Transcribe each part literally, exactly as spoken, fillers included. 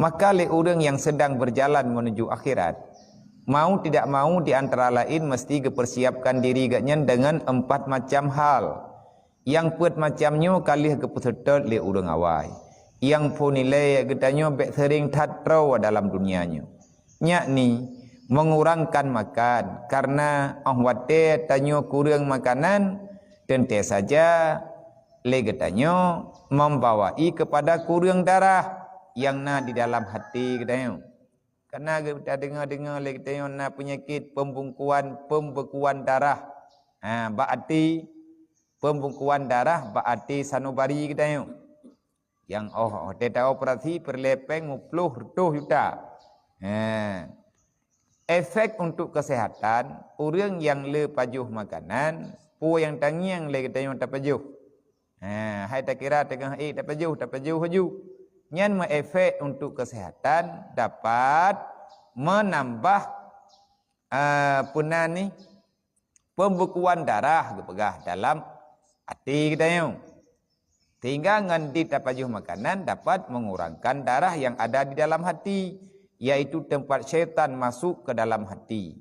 Maka lé ureuëng nyang sedang berjalan menuju akhirat, mau tidak mau di antara lain mesti geupersiapkan diri geuhnyan dengan empat macam hal. Nyang peuet macam nyoe ka lheueh geupeuseutôt lé ureuëng awai. Nyang phon ilée geutanyoe bék seuring that troe dalam dunia nyoe, yakni mengurangkan makan, karena óh watée tanyoe kureueng makanan, teuntée saja lé geutanyoe membawai kepada kureueng darah nyang na di dalam hati geutanyoe. Karena geutanyoe deungoe-deungoe lé geutanyoe na peunyakét pembungkuan, pembekuan darah. Ha, bak até, pembekuan darah bak até sanubari geutanyoe. Nyang óh, óh teuta operasi peureulée péng muploh reutôh juta. Ha. Efek untuk kesehatan, ureuëng nyang le pajoh makanan, peue nyang tangieng lé geutanyoe tapajoh. Ha, hai takira teungoh ék tapajoh, tapajoh laju. Nyan meu-efek untuk kesehatan, dapat menambah, ah, peue nan nyoe, pembekuan darah geupeugah dalam até geutanyoe. Sehingga ngon dit tapajoh makanan dapat mengurangkan darah yang ada di dalam hati, yaitu tempat syaitan masuk ke dalam hati.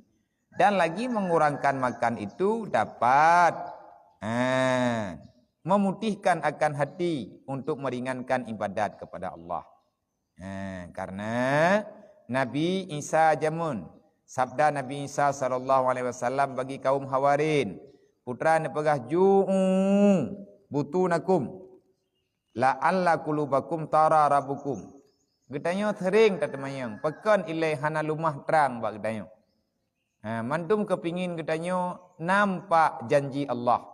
Dan lagi mengurangkan makan itu dapat, ha, memutihkan akan hati untuk meringankan ibadat kepada Allah. Ha, karena Nabi Isa jameun, sabda Nabi Isa sallallahu alaihi wasallam bagi kaum Hawarin, putra neupeugah, "Ju'u butunakum, la'alla qulubakum tara rabbukum." Geutanyoe sering tateumanyong, pakon ilée hana leumah trang bak geutanyoe. Ha, mandum keupingin geutanyoe nampak janji Allah.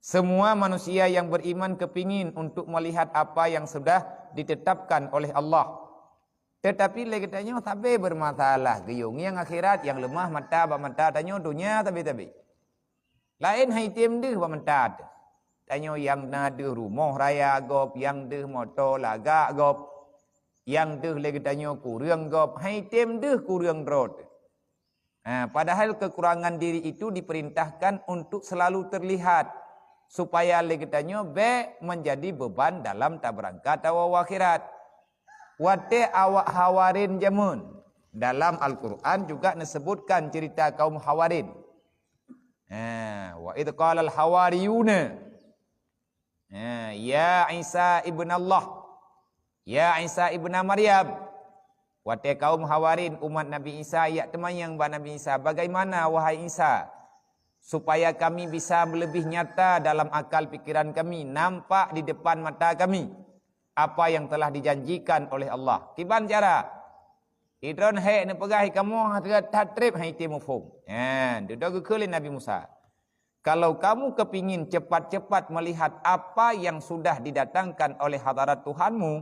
Semua manusia yang beriman kepingin untuk melihat apa yang sudah ditetapkan oleh Allah. Tetapi lé geutanyoe sabe bermasalah, geuyue ngieng akhirat, nyang leumah mata bak mata tanyoe donya sabe-sabe. Laén hai tem deuh bak mata teuh. Tanyoe nyang na deuh rumoh raya gob, nyang deuh moto lagak gob, nyang deuh lé geutanyoe kureueng gob, hai tem deuh kureueng droe teuh. Ha, padahal kekurangan diri itu diperintahkan untuk selalu terlihat, supaya lé geutanyoe bék menjadi beban dalam tabeurangkat tawoe u akhirat. Watée awak Hawarin jameun, dalam Al-Quran juga disebutkan cerita kaum Hawarin. Ha, wa idh qalal hawariyuna, ha, ya Isa ibn Allah, ya Isa ibn Maryam. Watée kaum Hawarin umat Nabi Isa ijak teumanyong bak Nabi Isa, "Bagaimana, wahai Isa, supaya kami bisa lebih nyata dalam akal pikiran kami, nampak di depan mata kami apa yang telah dijanjikan oleh Allah? Kiban cara?" Idroen hék neupeugah, "Kamoe hana that treb hai tem muphom." Ha, dudoe geukheun lé Nabi Musa, "Kalau kamu kepingin cepat-cepat melihat apa yang sudah didatangkan oleh hadarat Tuhanmu,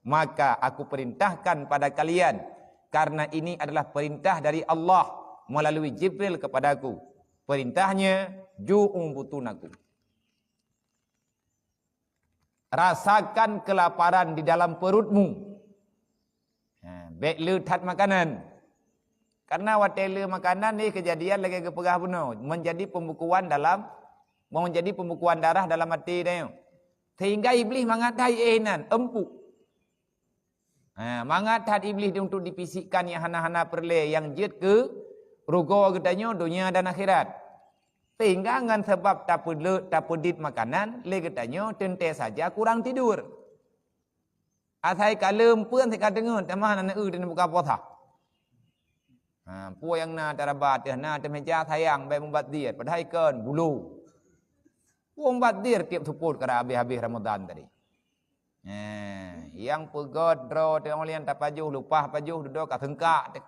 maka aku perintahkan pada kalian, karena ini adalah perintah dari Allah melalui Jibril kepadaku. Perintahnya, ju'u butunakum." Rasakan kelaparan di dalam perutmu. Ha, bék le that makanan. Karena watée le makanan ni kejadian lagée geupeugah bunoe, menjadi pembekuan dalam, menjadi pembekuan darah dalam até tanyoe. Sehingga Iblih mangat hai éh nan, empuk. Ha, mangat that Iblih untuk dipisikkan nyang hana-hana peureulée nyang jeuet keu rugoe geutanyoe donya dan akhirat. Sehingga ngon sabab tapeuleuet, tapeudit makanan lé geutanyoe teuntée saja kurang tidur. Asai ka leuem peuen sit ka teungeut, tamah na neu-eu dan buka puasa. Ha, peue nyang na taraba teuh na teumeja sayang bék mubazir, padahai kon bulo. Peue mubazir tieb seupôt ka habéh-habéh Ramadan tadi. Ha, nyang peugét droe teuh nyang tapajoh, leupah pajoh dudoe ka seungkak teuh.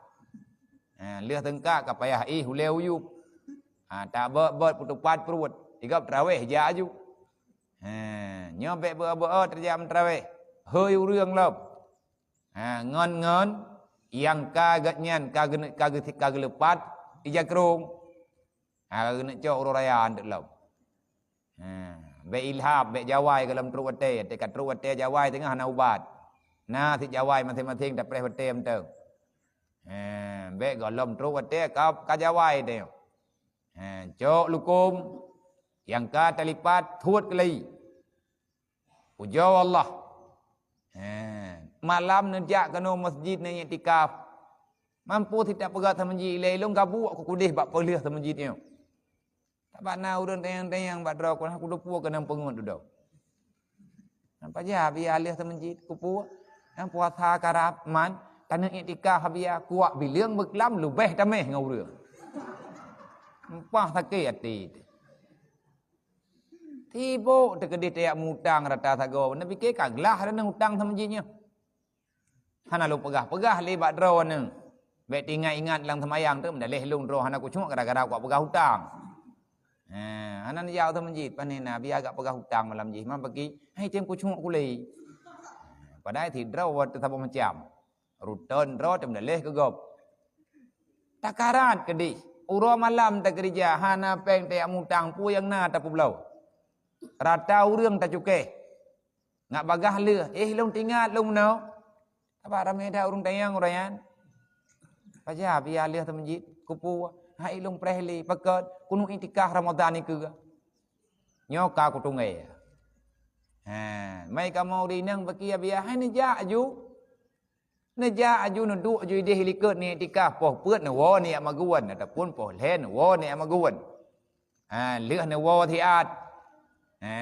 Ha, lheueh seungkak ka payah éh ulée uyueb. Ha, tabeuet-beuet peutupat pruet, igab teurawéh jak aju. Ha, nyoe bék beu-beu teujak meuteurawéh, hôi ureuëng lom. Ha, ngon-ngon nyang ka gét nyan ka geuneuk, ka geu-, ka geuleupat ija krong. Ha, ka geuneuk cok uroe raya anteuk lom. Ha, bék ilhab, bék jawai goh lom trok watée, teuka trok watée jawai teungoh hana ubat. Na sit jawai maséng-maséng tapreh watée mantong. Ha, bék goh lom trok watée ka, ka jawai teuh. Ha, cok lukom nyang ka talipat thuet keulai. Ujoe Allah. Ha, malam neujak keunoe masjid neuiktikaf. Mampu sit tapeugah seumeujid ilée lôn gabuek keu kudeh bak peuleueh seumeujid nyoe. Sabab na ureuëng tanyong-tanyong bak droe, "Keuneuk kuteupue keunong peungeut dudoe." Nyan pajan biya lheueh seumeujid, kupeue? Nyan puasa karab man, taneuk iktikaf biya kuak bileueng beuklam leubeh tameh ngon ureuëng. Empah sakét até teuh. Sibok teukeudeh tajak mutang rata sagoe, neupike ka glah ureuëng utang seumeujid nyoe. Hana lôn peugah-peugah lé bak droeneuh. Bék teuingat-ingat lam seumayang teuk, meudaleh lôn droe hana kucok gara-gara kupeugah utang. Ha, hana neujak u masjid, pane na biya agak peugah utang malam jih, man paki, hai tem kucok kulé. Padahai sidroe teusaboh macam. Ruton droe teumeudaleh keu gob. Takarat keudeh, uroe malam takeurija, hana péng tajak mutang, peue nyang na tapeubloe. Rata ureuëng tacukéh. Ngat bagaih lheueh, "Eh, lôn teuingat lôn meunoe." Sabab ramé that ureuëng tanyong uroe nyan. Pajan biya lheueh seumeujid, kupeue? "Hai lôn preh lé, pakon? Kuneuk iktikaf Ramadhan nikeue." Nyoe ka kutunggée. Ha, mai kamoe ureuëng inong baki biya, hai neujak aju. Neujak aju neuduek aju ideh likot neuiktikaf, poh peuet neuwoe neujak magun, ataupun poh lhée neuwoe neujak magun. Ha, lheueh neuwoe siat. Ha.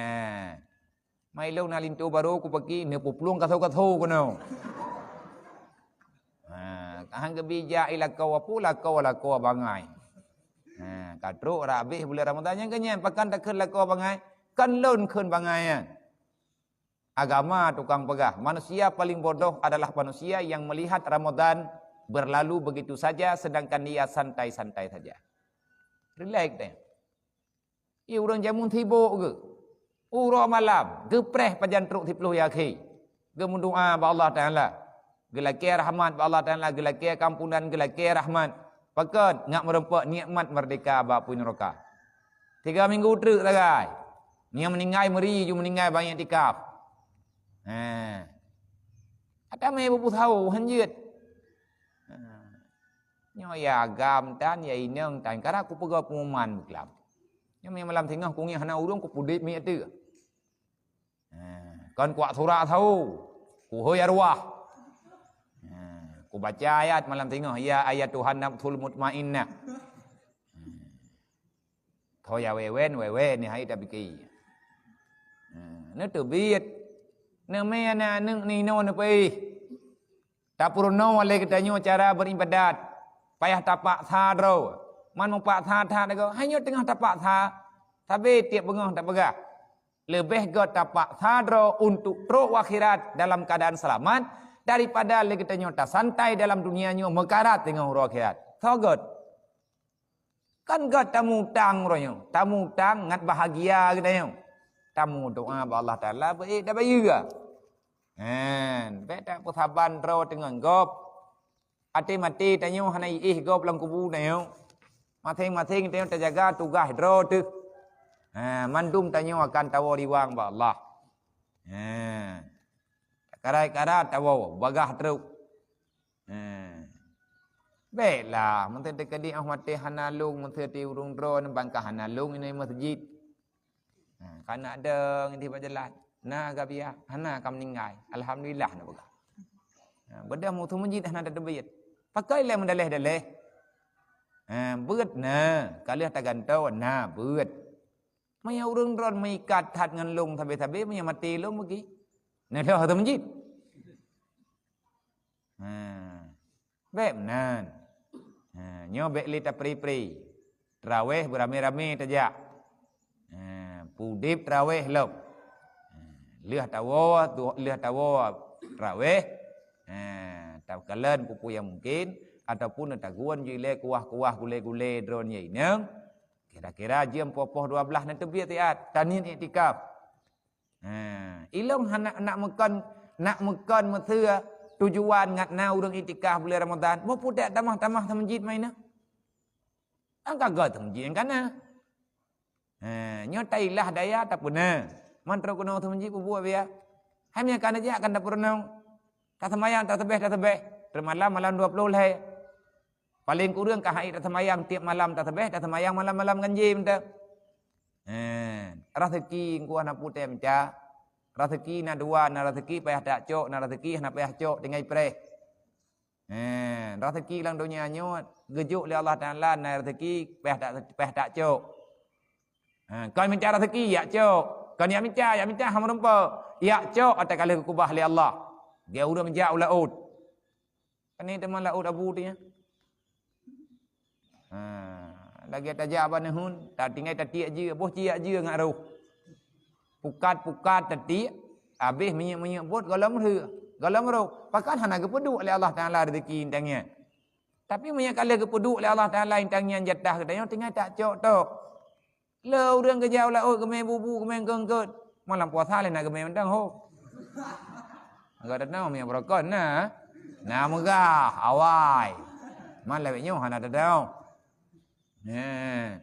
Mai lôn na linto barô kupaki, neupuplueng kaso-kaso keunoe. Ha, ka han geubijak i lakoe, peue lakoe, lakoe bangai. Ha, ka trok rab habéh buleuen Ramadhan nyang keunyan, pakon takheun lakoe bangai? Kon lôn kheun bangai nyan. Agama tukang peugah, manusia paling bodoh adalah manusia yang melihat Ramadhan berlalu begitu saja sedangkan dia santai-santai saja. Rilek deh. Ié ureuëng jameun sibok geuh. Uroe malam, geupreh pajan trok siplôh yakhé. Geumeudoá bak Allah Taala. Geulakée rahmat bak Allah Taala, geulakée kampunan, geulakée rahmat. Pakon? Ngat meurumpok nikmat merdeka bak apui neuraka. Tiga minggu treuk sagai. Nyang meuninggai meuri ju meuninggai bak iktikaf. Ha. Atamé bubusau hanjeuet. Ha. Nyoe ya agam tan, ya inong tan, karena kupeugah pengumuman beuklam. Nyoe malam singoh kungieng hana ureuëng kupudeb miet teuh. Ha. Kon kuak surat sau, kuhôi arwah. Ha. Kubaca ayat malam singoh, "Ya ayyatuhan nafsul mutmainnah." Tho ya wewen, wewen ni hai tapike. Ha, neuteubiet. Neumé aneuk-aneuk ninoe neupeih. Tapeurunoe lé geutanyoe cara beuribadat. Payah tapaksa droe. Man mupaksa that lagoe, hai nyoe teungoh tapaksa. Sabe tieb beungoh tapeugah. Leubeh gét tapaksa droe untuk trok u akhirat dalam keadaan seulamat daripada lé geutanyoe tasantai dalam dunia nyoe meukarat teungoh uroe akhirat. Tho gét. Kan gét tamutang uroe nyoe, tamutang ngat bahagia geutanyoe. Tameudoá bak Allah Taala beuék tabayeue. Hen, bék tapeusaban droe teungon gob. Até maté tanyoe hana iéh gob lam kubu tanyoe. Maséng-maséng tanyoe tajaga tugaih droe teuh. Ha, mandum tanyoe akan tawoe riwang bak Allah. Ha. Takarat-karat tawoe, bagaih trok. Ha. Bék lah, meuseuti keudeh óh maté hana lông, meuseuti ureuëng droe nibak ka hana lông inong masjid. Ha, ka na dong di bak jalan. Na gabiah, hana ka meuninggai. Alhamdulillah na peugah. Ha, beudôh musoh masjid hana tateubiet. Pakon lé meudaleh-daleh. Ha, beuet na, ka lheueh tagantoe na beuet. Meunyoe ureuëng droe meuikat that ngon lông sabe-sabe, meunyoe maté lông bagi. Na lheueh ateueh masjid. Ha. Bék meunan. Ha, nyoe bék lé tapri-pri. Traweh beuramé-ramé tajak. Ha, pudeb traweh lom. Ha, lheueh tawoe, tu-, lheueh tawoe traweh. Ha, takalon peue-peue nyang mungkin ataupun tagun ju ilée kuah-kuah gulée-gulée droe nyan inong. Kira-kira jeuem poh-poh dua blaih na teubiet siat, taniet iktikaf. Ha, ilong hana nak meukon, nak meukon meuseu tujuan ngat na ureuëng iktikaf buleuen Ramadhan. Boh pudak tamah-tamah seumeujid mai na. Angka gét seumeujid nyang kana. Ha, nyoe tailah daya tapeuna. Man trok keunoe seumeujid bubuet biya. Hai meunyo kana jak kan tapeurunoe. Taseumayang taseubeh-taseubeh. Teumalam malam dua ploh lhée. Paleng kureueng ka hai taseumayang tieb malam taseubeh, taseumayang malam-malam ganjé mantong. Eh, raseuki engkau hana putéh meuca. Raseuki na dua, na raseuki payah tacok, na raseuki hana payah cok, tinggai preh. Eh, raseuki lam donya nyoe geujok lé Allah Taala, na raseuki payah tak, payah tacok. Ha, kon minta raseuki, yak cok. Kon yak minta, yak minta hana meureumpok. Yak cok, ata ka lheueh geukubah lé Allah. Geu ureueng jak u laôt. Kan ni teuma laôt abu tu nya. Ha, lagèe tajak bak neuheun, ta tinggai tatiek jeue, boh ciek jeue ngat roh. Pukat-pukat tatiek, habéh minyeuk-minyeuk bot gohlom rheueh, gohlom roh. Pakon hana geupeuduek lé Allah Taala rezeki intan nyan. Tapi meunyoe ka lheueh geupeuduek lé Allah Taala intan nyan jatah geutanyoe, tinggai tacok tok. Le ureueng geujak u laôt geumè bubu, geumè eungkôt-eungkôt. Malam puasa lé na geumè mantong ho. Agak datang minyeuk beurokon na. Na meugah, awai. Man lawét nyoe hana datang. Nyan.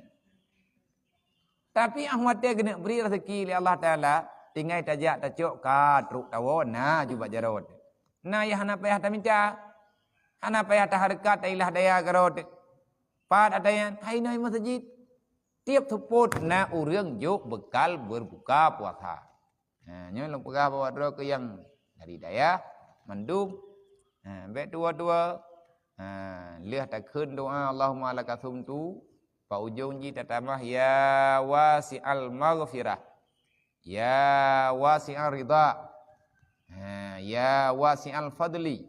Tapi ah watèe geuneuk bri raseuki lé Allah Taala, tinggai tajak tacok ka trok tawoe na ju bak jaroe. Na nyang hana payah taminta. Hana payah tahareukat tailah daya keudroe. Pat ata nyan, hai inong meuseujid. Tiep seupôt na ureueng jok beukal beureubuka puasa. Ha, nyoe lôn peugah bahwa droe keu nyang dari dayah mandum. Ha, bèk tuwoe-tuwoe. Ha, lheueh takheun doa Allahumma laka sumtu, bak ujong jih tatamah ya wasi'al maghfirah. Ya wasi'ar ridha. Ha, ya wasi'al fadli.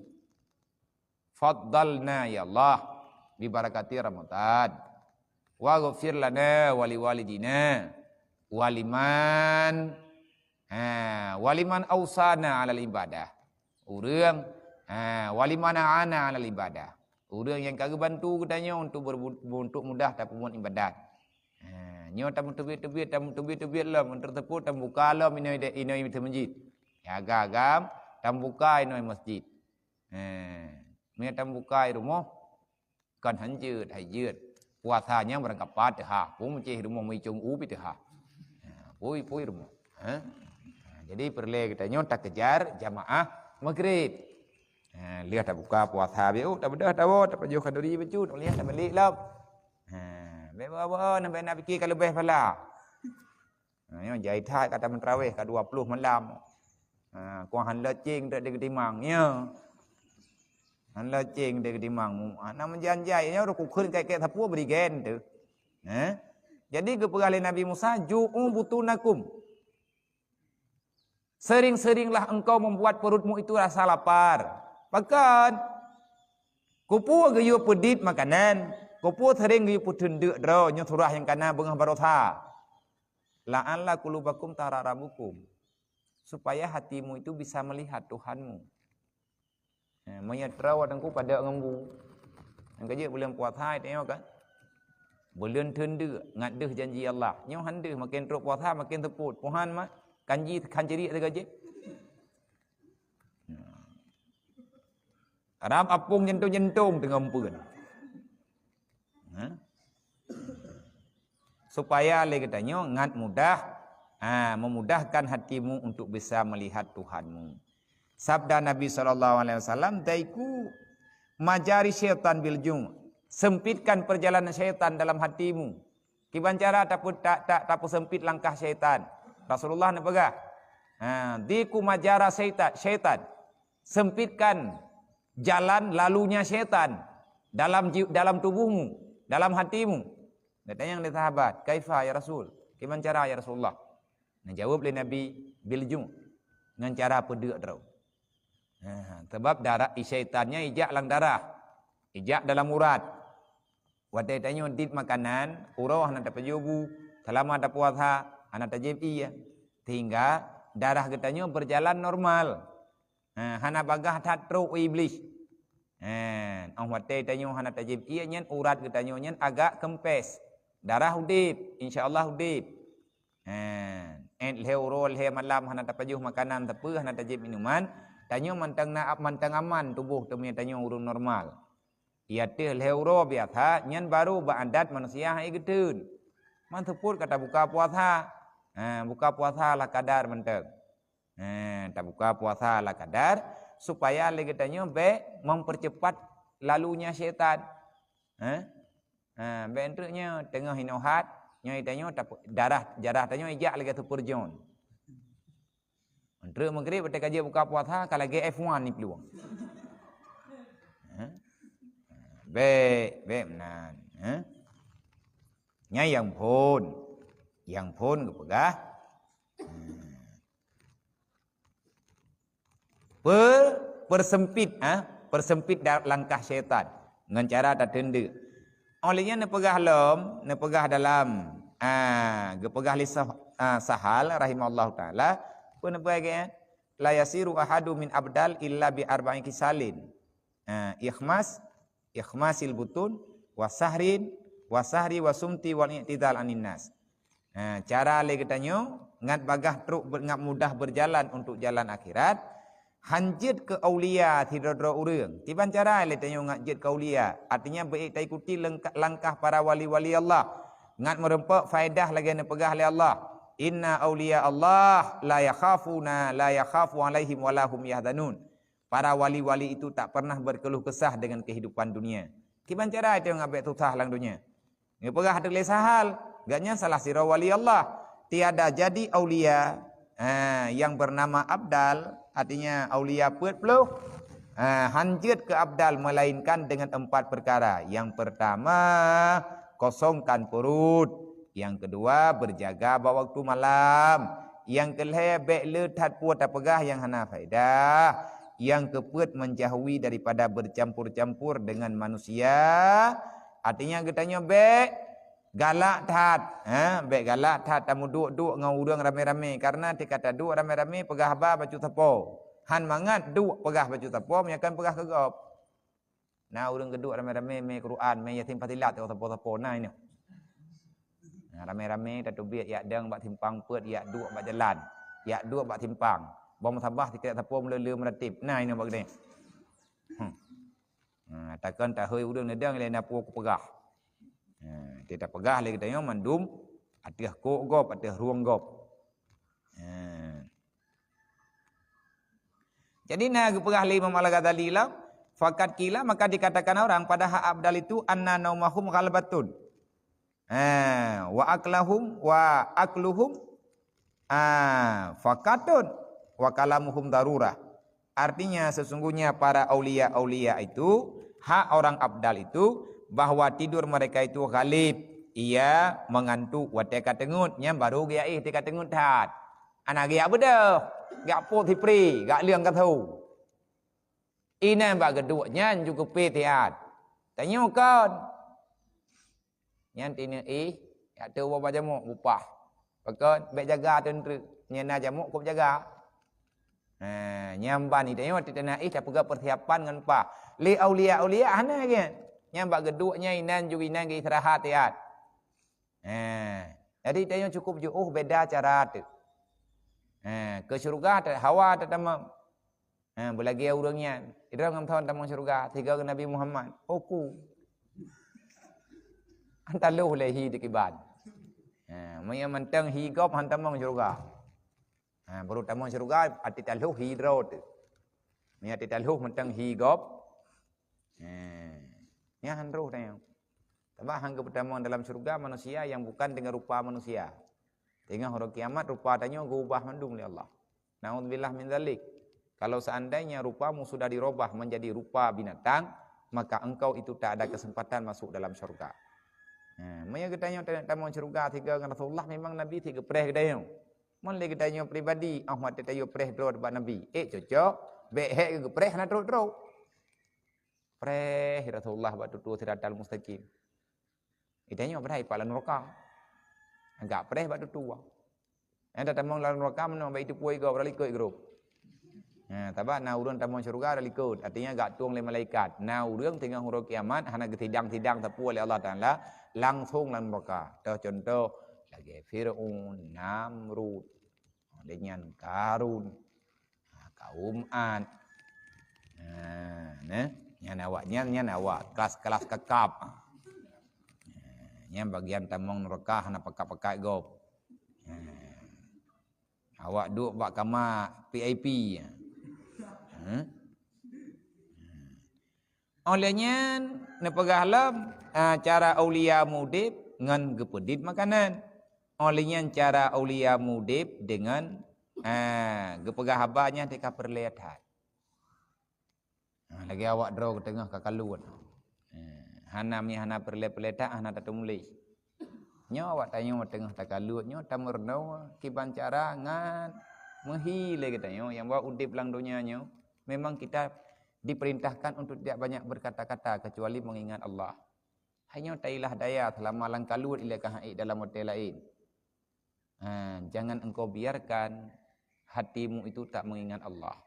Faddalna ya Allah bi barakati Ramadan. Waghfir lana wa liwalidina wa liman, ha, wa liman ausana alal ibadah. Ureueng, ha, wa liman aana alal ibadah. Ureueng nyang ka geubantu geutanyoe untuk berbu-, untuk mudah tapeubuet ibadat. Ha, nyoe tameuteubiet-teubiet, tameuteubiet-teubiet lom, untuk teupeu tamubuka lom inoi de-, inoi masjid. Ya, agam-agam tamubuka inoi masjid. Eh, meunyoe tamubuka i rumoh, kon han jeuet, hai jeuet. Puasa nyan barang kapat teuhah, pun meucéh rumoh meuicong u pi teuhah. Ha, pui, pui rumoh. Ha? Ha, jadi peureulèe geutanyoe takejar jamaah Maghrib. Ha, lheueh tabuka puasa bieu, tabeudôh tawoe, tapajoh khanduri bacut, lheueh tabalik lom. Ha, bèk bawa-bawa, na bèk na pike ka leubeh pahala. Ha, nyoe jai that ka tameuterawéh ka dua ploh malam. Ha, kuah han loceng dek digeutimang, ya. Han loceng dek digeutimang. Hana meujan jai, nyoe rukukheun kèk-kèk sapeue berigen tu. Ha? Jadi geupeugah lé Nabi Musa, "Ju'u butunakum." Sering-seringlah engkau membuat perutmu itu rasa lapar. Pakon? Keupeue geuyue peudit makanan? Keupeue sering geuyue peuteundeuk droe nyoe surah nyang kana beungoh barosa? La'alla qulubakum tararabukum, supaya hatimu itu bisa melihat Tuhanmu. Eh, meunyoe troe teungku padub ngon bu. Nyang ka jeuet buleuen puasa tanyoe kan. Buleuen teundeuk ngat deuh janji Allah. Nyoe han deuh, maken trok puasa maken seupôt. Tuhan mah kanji kan ceurik teuka jih. Rab apong jentong-jentong teungoh meupeuen. Ha? Supaya lé geutanyoe ngat mudah, ha, memudahkan hatimu untuk bisa melihat Tuhanmu. Sabda Nabi sallallahu alaihi wasallam, "Daiku majari syaitan bil ju'." Sempitkan perjalanan syaitan dalam hatimu. Kiban cara tape-, ta-, ta-, tapeusempit langkah syaitan. Rasulullah neupeugah, ha, "Diku majara syaitan, syaitan." Sempitkan jalan lalunya syaitan dalam ji-, dalam tubuhmu, dalam hatimu. Geutanyong lé sahabat, "Kaifa ya Rasul? Kiban cara ya Rasulullah?" Neujaweueb lé Nabi, "Bil ju', ngon cara peudeuk droe." Ha, sabab darah, syaitan nyan ijak lam darah, ijak dalam urat. Watèe tanyoe dit makanan, uroe hana tapajoh bu, seulama tapuasa, hana tajieb ié, sehingga darah geutanyoe berjalan normal. Ha, hana bagaih that trok u Iblih. Ha, óh watèe tanyoe hana tajieb ié nyan, urat geutanyoe nyan agak keumpés. Darah udeb, insya Allah udeb. Ha, èt lhèe uroe lhèe malam hana tapajoh makanan sapeue, hana tajieb minuman, tanyoe mantong na, mantong aman tuboh teumé tanyoe ureueng normal. Ié teuh lhèe uroe biasa, nyan baru bak adat manusia hai geuteun. Man seupôt ka tabuka puasa. Ha, buka puasa ala kadar mantong. Ha, tabuka puasa ala kadar supaya lé geutanyoe bèk mempercepat lalunya syaitan. Ha? Ha, bèk treuk nyoe teungoh inoe hat, nyoe tanyoe tap-, darah, darah tanyoe ijak lagèe Super John. Treuk Maghrib watèe ka jeuet buka puasa, ka lagèe F one ni peuluwang. Ha? Bèk, bèk meunan. Ha? Nyan nyang phôn. Nyang phôn geupeugah. Ha. Per-, persempit, ha? Persempit da-, langkah syaitan ngon cara tateuntèe. Óh lheueh nyan neupeugah lom, neupeugah dalam, ah, geupeugah lé Sah-, ah, Sahal rahimahullahu taala, peue neupeugah geuh, "La yasiru ahadu min abdal illa bi arba'i khisalin." Ah, ikhmas, ikhmasil butun, wa sahrin, wa sahri wa sumti wal i'tidal anin nas. Ha, cara lé geutanyoe ngat bagah trok ber-, ngat mudah berjalan untuk jalan akhirat, hanjeuet keu aulia sidroe-droe ureueng. Kiban cara lé tanyoe ngat jeuet keu aulia, artinya beuék taikuti lengka-, langkah para wali-wali Allah. Ngat meurumpok faedah lagèe neupeugah lé Allah, "Inna aulia Allah la yakhafuna, la yakhafu alaihim wa lahum yahzanun." Para wali-wali itu tak pernah berkeluh kesah dengan kehidupan dunia. Kiban cara tanyoe ngat bèk susah lam dunia. Geupeugah teuk lé Sahal, gobnyan salah sidroe wali Allah. Tiada jadi aulia, ha, yang bernama Abdal, artinya aulia peuet ploh, ha, hanjeuet keu Abdal melainkan dengan empat perkara. Yang pertama, kosongkan perut. Yang kedua, berjaga bak waktu malam. Yang kelhèe, bèk le that peue tapeugah nyang hana faedah. Yang keupeuet, menjauhi daripada bercampur-campur dengan manusia. Artinya geutanyoe bèk galak that, ha, bèk galak that tameuduek-duek ngon ureueng ramé-ramé, karena tika taduek ramé-ramé peugah haba bacut sapo. Han mangat duek peugah bacut sapo, meunyo kon peugah keu gob. Na ureueng geuduek ramé-ramé mé Quran, mé Yasin Fasilat, sapo-sapo na inoe. Na ramé-ramé tateubiet jak dong bak simpang peuet, jak duek bak jalan, jak duek bak simpang. Bak musabah sikira sapo meuleu-leu meuratéb. Na inoe bak geutanyoe. Hmm. Ha, takon tahôi ureueng neudong lé na peue kupeugah. Ha, teupeugah lé geutanyoe mandum ateueh kok gob, ateueh rueng gob. Ha. Jadi na geupeugah lé Imam Al-Ghazali lah, "Faqad qila," maka dikatakan orang pada hak abdal itu, "anna naumahum ghalabatun." Ha, wa aklahum, wa akluhum, ha, faqatun, wa kalamuhum darurah. Artinya, sesungguhnya para aulia-aulia itu, hak orang abdal itu, bahwa tidur mereka itu ghalib, ia mengantuk watèe ka teungeut, nyan baru geuyak éh teuka teungeut that. Hana geuyak beudôh, gak pot sipri, gak leueng ka tho. Inan bak geuduek nyan ju geupé siat. Tanyoe kon. Nyan tineuk éh, jak teuwoe bak jamok bupah. Pakon, bèk jaga teuk treuk. Nyan na jamok kôp jaga. Ha, nyan ban itanyoe teuteuna éh tapeugah persiapan ngon pah. Lé aulia-aulia hana lagèe nyan. Nyan bak geuduek nyan inan ju inan geuistirahat siat. Ha, jadi tanyoe cukup jiôh beda cara teuk. Ha, keu syeuruga ta-, hawa tatamong. Ha, beulagèe ureueng nyan. Idroe ngon thon tamong syeuruga, sigoe keu Nabi Muhammad. Oku. Han taloh lé hi teukiban. Ha, meunyo mantong hi gob han tamong syeuruga. Ha, baru tamong syeuruga, até taloh hi droe teuh. Meunyo até taloh mantong hi gob. Ha, nyan han roh tanyoe. Sabab han geupeutamong dalam syeuruga manusia yang bukan dengan rupa manusia. Teungoh uroe kiamat rupa tanyoe geuubah mandum lé Allah. Naudzubillah min dzalik. Kalau seandainya rupamu sudah dirubah menjadi rupa binatang, maka engkau itu tak ada kesempatan masuk dalam syurga. Ha, meunyo geutanyoe ta-, tamong syurga sigoe ngon Rasulullah, memang Nabi sit geupreh geutanyoe. Mon lé geutanyoe pribadi, oh watèe tayue preh droe bak Nabi. Eh, cocok, bèk hèk geupreh hana trok-trok. Preh Rasulullah bak tutoe siratal mustaqim. Geutanyoe padahai pat lam nuraka. Agak preh bak tutoe. Nyang tatamong lam nuraka meunoe bak itu puwoe gob, rot likot grup. Ha, sabab na ureueng tamong syeuruga rot likot, artinya gak tueng lé malaikat. Na ureueng teungoh uroe kiamat hana geusidang-sidang sapeue lé Allah Taala, langsong lam nuraka. Toh contoh, lagèe Fir'aun, Namrud, lé nyan Karun, ha, kaum Ad. Ha, neh, nyan awak nyan, nyan awak kelas-kelas kakap. Ha, nyan bagian tamong nuraka hana pakat-pakat gob. Ha. Awak duek bak kama V I P. Ha? Óh lheueh nyan neupeugah lom, ah, cara aulia mudeb ngon geupeudit makanan. Óh lheueh nyan cara aulia mudeb deungon Ha, geupeugah haba nyan teuka peureulée that. Ha, lagée awak droe geuteungoh ka kaluet. Ha, hana mi hana peureulée-peureulée that, hana tatumuléh. Nyoe awak tanyoe teungoh takaluet nyoe tameurunoe kiban cara ngat meuhi lé geutanyoe nyang bahwa udeb lam donya nyoe memang kita diperintahkan untuk tidak banyak berkata-kata kecuali mengingat Allah. Hai nyoe tailah daya seulama lam kaluet ilée ka haiek dalam watée laén. Ha, jangan engkau biarkan hatimu itu tak mengingat Allah.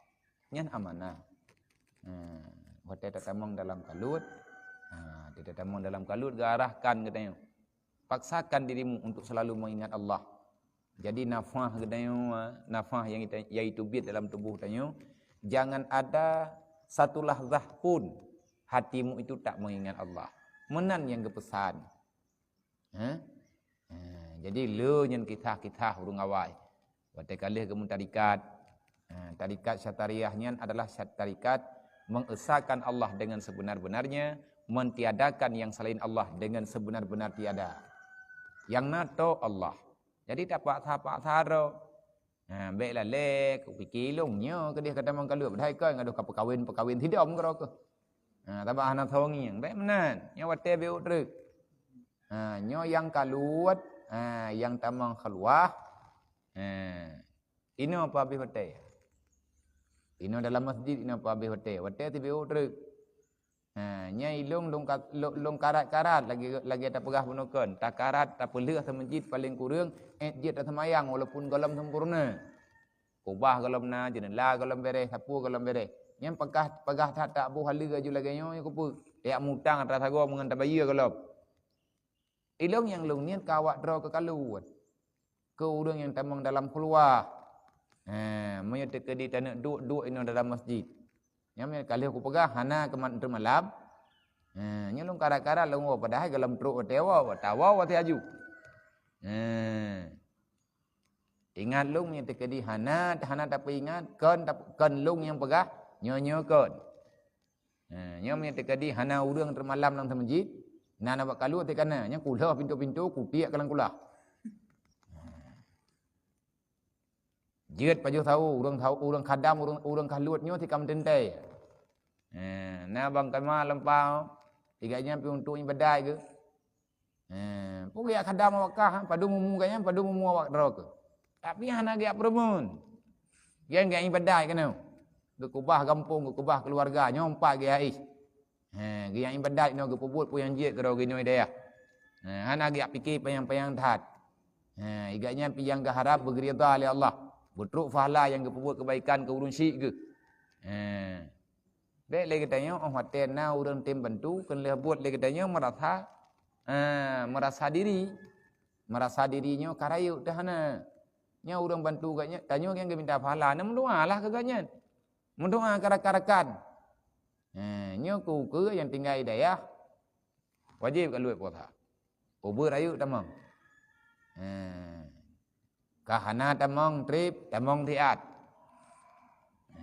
Nyan amanah. Ha, watée tatamong dalam kaluet, ha, watée tatamong dalam kaluet geuarahkan geutanyoe. Paksakan dirimu untuk selalu mengingat Allah. Jadi nafah geutanyoe, nafah yang kita, yaitu biet dalam tubuh tanyoe, jangan ada satu lahzah pun hatimu itu tak mengingat Allah. Meunan yang geupesan. Ha? Ha, jadi le nyan kisah-kisah ureuëng awai. Watée ka lheueh geumeutarikat. Ha, tarikat syatariah nyan adalah syat-, tarikat mengesakan Allah dengan sebenar-benarnya, mentiadakan yang selain Allah dengan sebenar-benar tiada. Yang na tok Allah. Jadi tapaksa-paksa droe. Ha, bék lalée, kupike ilong nyoe keudeh ka tamong kaluet, padahai kon gadôh ka peukawen-peukawen sidom keudroe keuh. Ha, sabab hana songieng, bék meunan. Nyoe watée bék treuk. Ha, nyoe nyang kaluet, ha, nyang tamong keuluwa. Ha, inoe peuhabéh watée. Inoe dalam masjid, inoe peuhabéh watée. Watée sibék treuk. Ha, nyan ilong lôn ka-, lôn, lôn karat-karat lagée, lagée tapeugah bunoe kon. Takarat, tapeulheueh seumeujid paleng kureueng, ék jeuet taseumayang walaupun gohlom sempurna. Kubah gohlom na, jeuneula gohlom béréh, sapeue gohlom béréh. Nyan peugah, peugah that-that boh haleue laju lagée nyoe, nyoe kupeue. Jak mutang atra sagoe meungon tabayeue gohlom. Ilong nyang lôn niet keu awak droe keu kaluet. Keu ureuëng nyang tamong dalam keuluwa. Ha, meunyoe teukeudi taneuk duek-duek inoe dalam masjid. Nyan meunyoe ka lheueh kupeugah hana keumat teumalam. Ha, nyoe lôn karat-karat lôn woe padahai gohlom trok watée woe, tawoe watée aju. Ha. Ingat lôn meunyoe teukeudi hana, hana tapeuingat, kon tap-, kon lôn nyang peugah, nyoe-nyoe kon. Ha, nyoe meunyoe teukeudi hana ureuëng teumalam lam seumeujid, na na bak kaluet teuka na, nyan kuloh pintoe-pintoe, kutiek ka lam kulah. Jeuet pajoh sawo, ureuëng sawo, ureuëng khadam, ureuëng, ureuëng kaluet nyoe teuka meuteuntée. Ha, na bang kama lampau, tiga nyan pi untuk ibadat geuh. Eh, peue geujak khadam awak kah, padum umu gobnyan, padum umu awak droe keuh. Tapi hana geujak peureumeun. Gobnyan geujak ibadat keunoe. Geukubah gampông, geukubah keuluwarga, nyoe empat geujak éh. Eh, geujak ibadat inoe geupeubuet peue nyang jeuet keudroe geunoe dayah. Eh, hana geujak pike panyang-panyang that. Eh, gobnyan pi nyang geuharab beugeurida lé Allah. Beutrok pahala nyang geupeubuet keubaikan keu ureuëng syik geuh. Eh, Bék lé geutanyoe óh watée na ureuëng tem bantu, keu lheueh buet lé geutanyoe meurasa, eh, meurasa diri. Meurasa diri nyoe ka rayeuk teuh hana. Nyoe ureuëng bantu gobnyan, tanyoe nyang geuminta pahala, na meudoa lah keu gobnyan. Meudoa keu rakan-rakan. Eh, nyoe keu ukeue nyang tinggai dayah. Wajéb kaluet puasa. Ubeut rayeuk tamong. Ha. Ka hana tamong treb, tamong siat. Ha.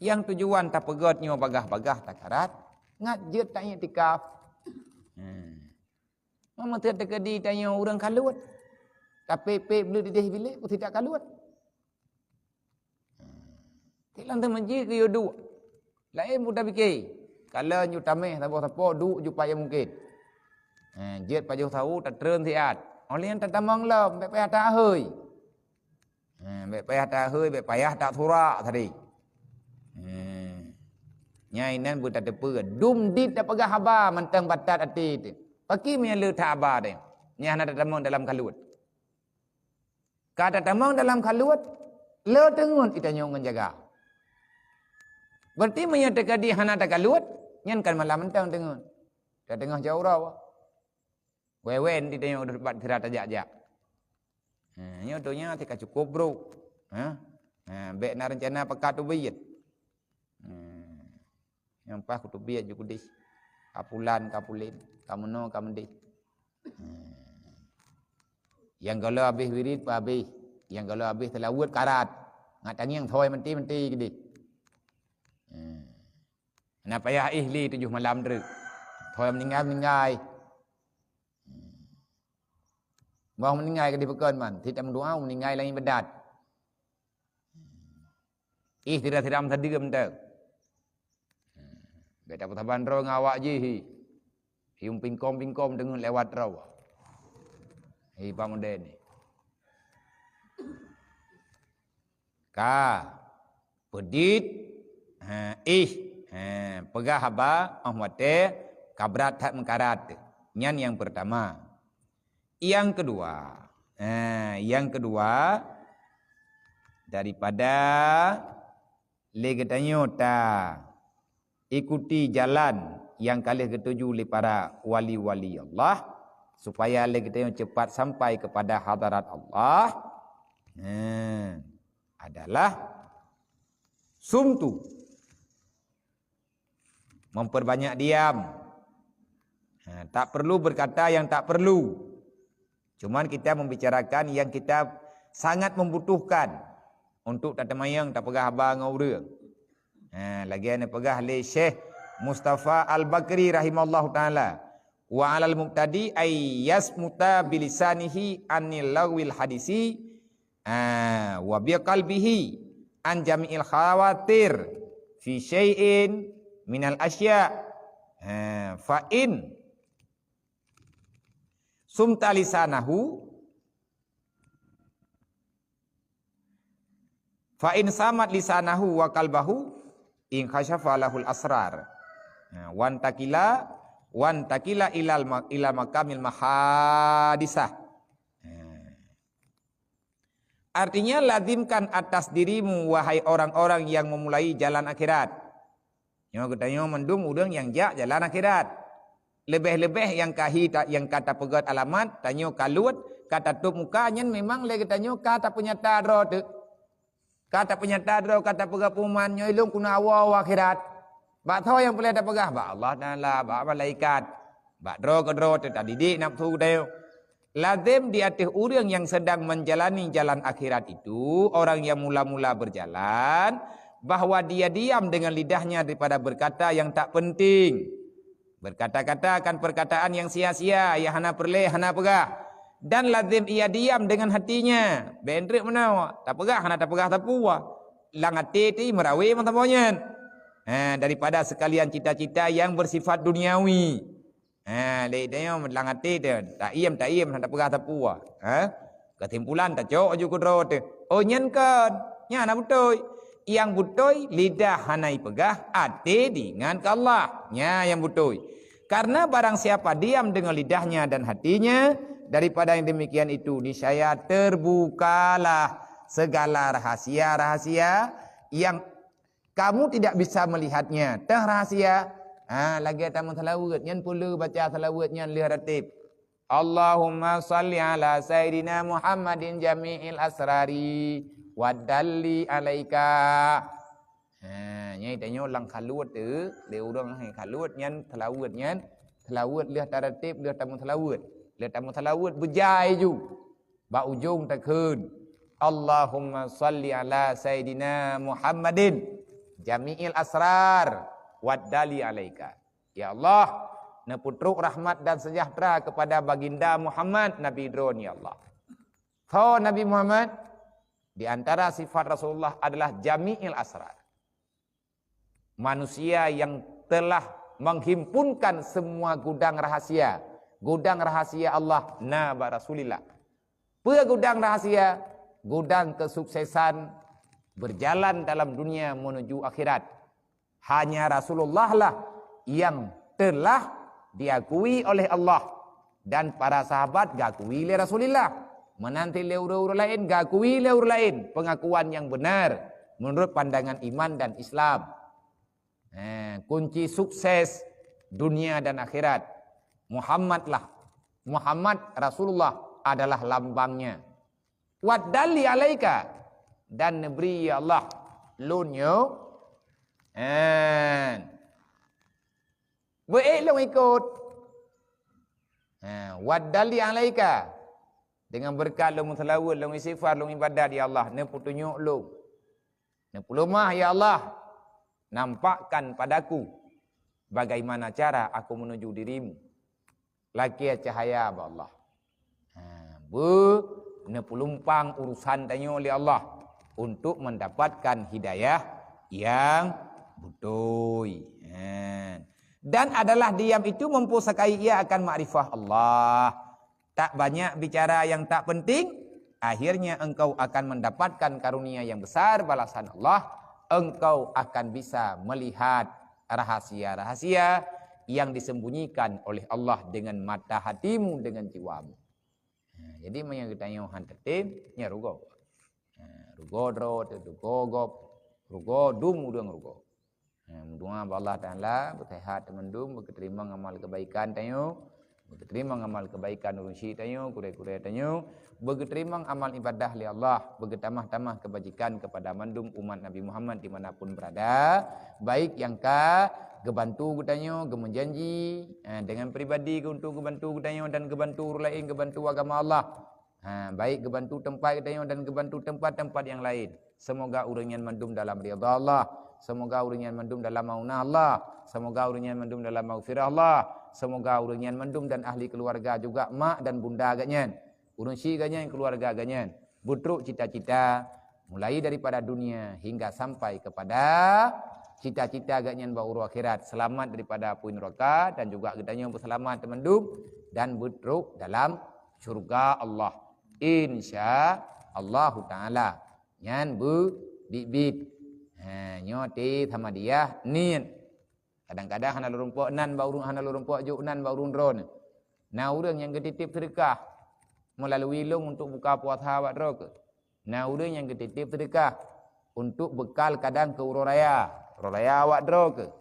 Nyang tujuan tapeugét nyoe bagaih-bagaih takarat, ngat jeuet taiktikaf. Ha. Meunyoe teukeudi tanyoe ureuëng kaluet, tapék-pék bleue dideh bilék, peue sit kaluet. Tilang teumeuji keu yue duek. Laén peue tapike. Kalon ju tameh saboh sapo duek ju pat nyang mungken. Eh, jeuet pajoh sawo tatreun siat. Óh lheueh nyan tatamong lom, bék payah tahôi. Eh, bék payah tahôi, bék payah tasurak tadi. Eh, nyan inan beutateupeue. Dum dit tapeugah haba mantong batat até teuh. Pakri meunyo le that haba teuh. Nyan hana tatamong dalam kaluet. Ka tatamong dalam kaluet, le teungeut itanyoe ngon jaga. Berarti meunyoe teukeudi hana takaluet, nyan kan malam mantong teungeut. Tateungoh jaroe. Wewen itanyoe deuh bat sira tajak-jak. Ha, nyoe donya teuka cukup brok. Ha? Ha, bék na reuncana peukah teubiet. Hmm. Nyang paih kuteubiet ju keudeh. Ka pulan, ka pulen, ka meunoe, ka meudeh. Hmm. Nyang gohlom habéh wirit pih habéh. Nyang gohlom habéh seulaweuet karat. Ngat tangieng thoi meuti-meuti keudeh. Hmm. Hana payah éh lé tujoh malam treuk. Thoi meuninggai-meuninggai. Hmm. Bah meuninggai keudeh bukon man, sit tameudoa meuninggai lam ibadat. Ih, tidak-tidak meusadeuem teuh. Bèk tapeusaban droe ngon awak jih hi. Hium pingkom-pingkom deungon lewat droe. Hi, Pak Mudeni. Ka, peudit, ha, ih, ha, peugah haba, óh watèe ka brat that meukarat. Nyan nyang peurtama. Nyang keudua, ha, nyang keudua, daripada lé geutanyoe ta ikuti jalan nyang ka lheueh geutuju lé para wali-wali Allah, supaya lé geutanyoe cepat sampai kepada hadarat Allah, ha, adalah sumtu, memperbanyak diam. Ha, tak perlu berkata yang tak perlu. Cuman kita membicarakan yang kita sangat membutuhkan untuk tateumanyong, tapeugah haba ngon ureueng. Ha, lagèe neupeugah lé Syekh Mustafa Al-Bakri rahimahullahu taala, "Wa 'alal mubtadi ay yasmuta bilisanihi anil laghwil hadisi, ha, wa biqalbihi an jami'il khawatir fi syai'in minal asya', ha, fa in sumta lisanahu, fa in samat lisanahu wa qalbahu, inkasyafa lahul asrar. Ha, wan takila, wan takila ilal ma-, ila makamil mahadisah." Ha. Artinya, lazimkan atas dirimu, wahai orang-orang yang memulai jalan akhirat. Nyoe geutanyoe mandum ureueng nyang jak jalan akhirat. Leubeh-leubeh nyang ka hi ta-, nyang ka tapeugöt alamat, tanyoe ka luwat, ka tatôp muka, nyan memang lé geutanyoe ka tapeunyata droe teuk. Ka tapeunyata droe, ka tapeugah pengumuman, "Nyoe lôn keuneuk awoe u akhirat." Bak soe nyang peureulèe tapeugah? Bak Allah Taala, bak malaikat, bak droe keudroe teuk tadidik nafsu geutanyoe. Lazem di ateueh ureueng nyang sedang menjalani jalan akhirat itu, orang yang mula-mula berjalan, bahwa dia diam dengan lidahnya daripada berkata yang tak penting. Berkata-kata akan perkataan yang sia-sia, yang hana peureulèe, hana peugah. Dan lazem ia diam dengan hatinya. Bèk treuk meunoe, tapeugah hana tapeugah sapeue. Lam até teuh meurawé meusaboh nyan. Ha, daripada sekalian cita-cita yang bersifat duniawi. Ha, lé tanyoe lam até teuh, taiem, taiem, hana tapeugah sapeue. Ha? Keusimpulan tacok laju keudroe teuh. Oh, nyan kon. Nyan hana beutôi. Nyang beutôi, lidah hana ipeugah, até diingat keu Allah. Nyan nyang beutôi. Karena barang siapa diam dengan lidahnya dan hatinya, daripada yang demikian itu, niscaya terbukalah segala rahasia-rahasia yang kamu tidak bisa melihatnya. Teuh rahasia. Ha, lagèe tameuseulaweuet, nyan peue le baca seulaweuet nyan lheueh ratib. Allahumma shalli ala sayyidina Muhammadin jami'il asrari wa dalli alaika. Ha, nyan tanyoe lam khaluwat teuh, lé ureueng hai khaluwat nyan, seulaweuet nyan, seulaweuet lheueh taratib, lheueh tameuseulaweuet. Lheueh tameuseulaweuet beujai ju. Bak ujong takheun, "Allahumma shalli ala sayyidina Muhammadin jami'il asrar wa dalli alaika." Ya Allah, neupeutrok rahmat dan sejahtera kepada baginda Muhammad, Nabi droen, ya Allah. Soe Nabi Muhammad? Di antara sifat Rasulullah adalah jami'il asrar. Manusia yang telah menghimpunkan semua gudang rahasia. Gudang rahasia Allah na bak Rasulillah. Peue gudang rahasia? Gudang kesuksesan berjalan dalam dunia menuju akhirat. Hanya Rasulullah lah yang telah diakui oleh Allah dan para sahabat gakui lé Rasulillah. Meunan cit lé ureueng-ureueng laén gakui lé ureueng laén pengakuan yang benar menurut pandangan iman dan Islam. Eh, kunci sukses dunia dan akhirat, Muhammad lah. Muhammad Rasulullah adalah lambangnya. Wa dalli alaika, dan neubri, ya Allah, lôn nyoe, eh, beuék lôn ikot. Eh, wa dalli alaika, dengan beureukat lôn meuseulaweuet, lôn istighfar, lôn ibadat, ya Allah, neupeutunyok lôn. Neupeuleumah, ya Allah, nampakkan padaku bagaimana cara aku menuju dirimu. Lakée cahya bak Allah. Ha, beu neupeulimpang urusan tanyoe lé Allah. untuk mendapatkan hidayah yang beutôi. Ha. Dan adalah diam itu mempusakai ia akan makrifah Allah. Tak banyak bicara yang tak penting, akhirnya engkau akan mendapatkan karunia yang besar, balasan Allah. Engkau akan bisa melihat rahasia-rahasia yang disembunyikan oleh Allah dengan mata hatimu, dengan jiwamu. Ha, jadi meunyoe geutanyoe han teutem, nyan rugoe. Ha, rugoe droe teuh, rugoe gob, rugoe dum ureuëng rugoe. Ha, meudoa bak Allah Taala, beuseuhat teumandum, beugeuteurimong amal keubaikan tanyoe, beugeuteurimong amal keubaikan ureuëng syik tanyoe, gurée-gurée tanyoe, beugeuteurimong amal ibadah lé Allah, beugeutamah-tamah keubajikan keupada mandum umat Nabi Muhammad di mana pun beurada, baik nyang ka geubantu geutanyoe, geumeujanji, ha, dengan pribadi geu-, untuk geubantu geutanyoe dan geubantu ureuëng laén, geubantu agama Allah. Ha, baik geubantu teumpat geutanyoe dan geubantu teumpat-teumpat nyang laén. Semoga ureuëng nyan mandum dalam ridha Allah. Semoga ureuëng nyan mandum dalam maunah Allah. Semoga ureuëng nyan mandum dalam maghfirah Allah. Semoga ureuëng nyan mandum dan ahli keluarga juga, mak dan bunda geuhnyan, ureuëng syik geuhnyan, keluarga geuhnyan, beutrok cita-cita, mulai daripada dunia hingga sampai kepada cita-cita geuhnyan bak uroe akhirat, selamat daripada apui neuraka dan juga geutanyoe beuseulamat teumandum dan beutrok dalam syurga Allah. Insya Allahu Taala. Nyan beubiet-biet. Ha, nyoe teuh samadiyah niet. Kadang-kadang hana lôn rumpok nan bak ureuëng, hana lôn rumpok jok nan bak ureuëng droeneuh. Na ureuëng nyang geutitip seudeukah meulalu lôn untuk buka puasa awak droe keuh. Na ureuëng nyang geutitip seudeukah untuk beukal kadang keu uroe raya, uroe raya awak droe keuh.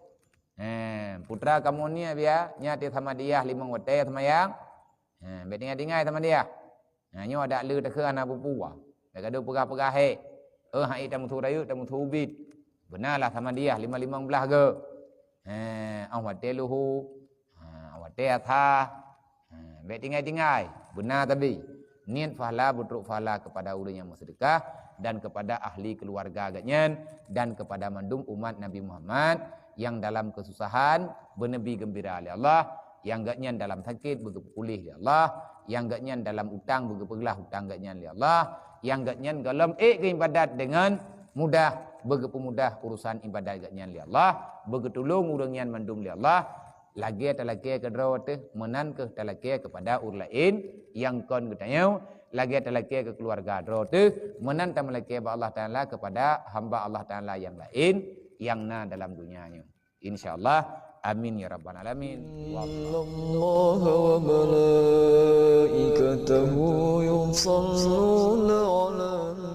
Ha, putra kamoe nie biya, nyan teuh samadiyah limong watée seumayang. Ha, bék tinggai-tinggai samadiyah. Ha, nyoe adak le takheun hana peue-peue. Bék gadoh peugah-peugah hék. Eh, hai tameusu rayeuk, tameusu ubit. Beunalah samadiyah lima limong blaih geu. Ha, 'oh watée luhu. Ha, 'oh watée asa. Ha, bék tinggai-tinggai. Beuna tabi. Niet pahala, beutrok pahala kepada ureuëng nyang meuseudeukah dan kepada ahli keluarga geuhnyan dan kepada mandum umat Nabi Muhammad nyang dalam keususahan beuneubi geumbira lé Allah, nyang geuhnyan dalam sakét beugeupuléh lé Allah, nyang geuhnyan dalam utang beugeupeuglah utang geuhnyan lé Allah, nyang geuhnyan gohlom ék geuibadat deungon mudah beugeupeumudah urusan ibadat geuhnyan lé Allah, beugeutulông ureuëng nyan mandum lé Allah, lagée talakée keudroe teuh, meunan kheueh talakée keupada ureuëng laén nyang kon geutanyoe, lagée talakée keu keuluwarga droe teuh, meunan tameulakée bak Allah Taala keupada hamba Allah Taala nyang laén nyang na dalam donya nyoe. Insya Allah. Amin ya rabbal alamin. Innallaha wa malaikatahu yusalluna 'alan